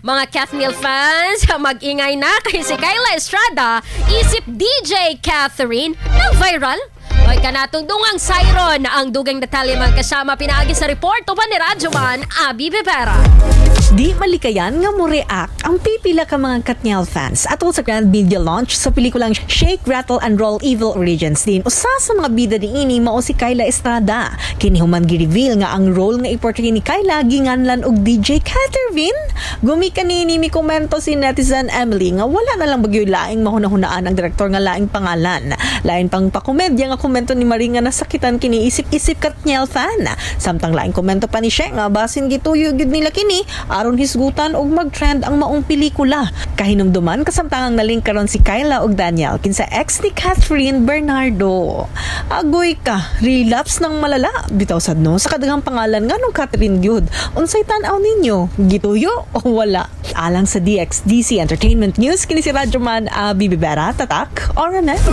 Mga Kathniel fans, mag-ingay na kay si Kyla Estrada, isip DJ Catherine, ng viral. Oy, kanatong dungang siren ang dugang detalye, mga kasama, pinaagi sa report uban ni Radyoman Abi Bebera. Di malikayan nga mo react ang pipila ka mga Katniel fans atol sa grand media launch sa pelikulang Shake, Rattle and Roll: Evil Origins din usa sa mga bida niini mao si Kyla Estrada. Kini human gi-reveal nga ang role nga i-portray ni Kyla ginganlan og DJ Catherine. Gumikan niini, mi komento si netizen Emily nga wala na lang bagyoy laing mahuna-hunaan ang direktor nga laing pangalan. Lain pang pakomedya nga komento ni Marie nga nasakitan kini isip-isip Katniel fan. Samtang laing komento pa ni She nga basin gituyo gyud nila kini aron hisgutan og mag-trend ang maong pelikula. Kahinumduman kasamtangang nalink karon si Kyla og Daniel kinsa ex ni Kathryn Bernardo. Agoy ka, relapse ng malala. Bitaw sad no, sa kadaghang pangalan nga nung Kathryn gyud. Unsay tan-aw ninyo? Gituyo o wala? Alang sa DXDC Entertainment News, kini si Radyoman Abi Bibera, Tatak, Oranet.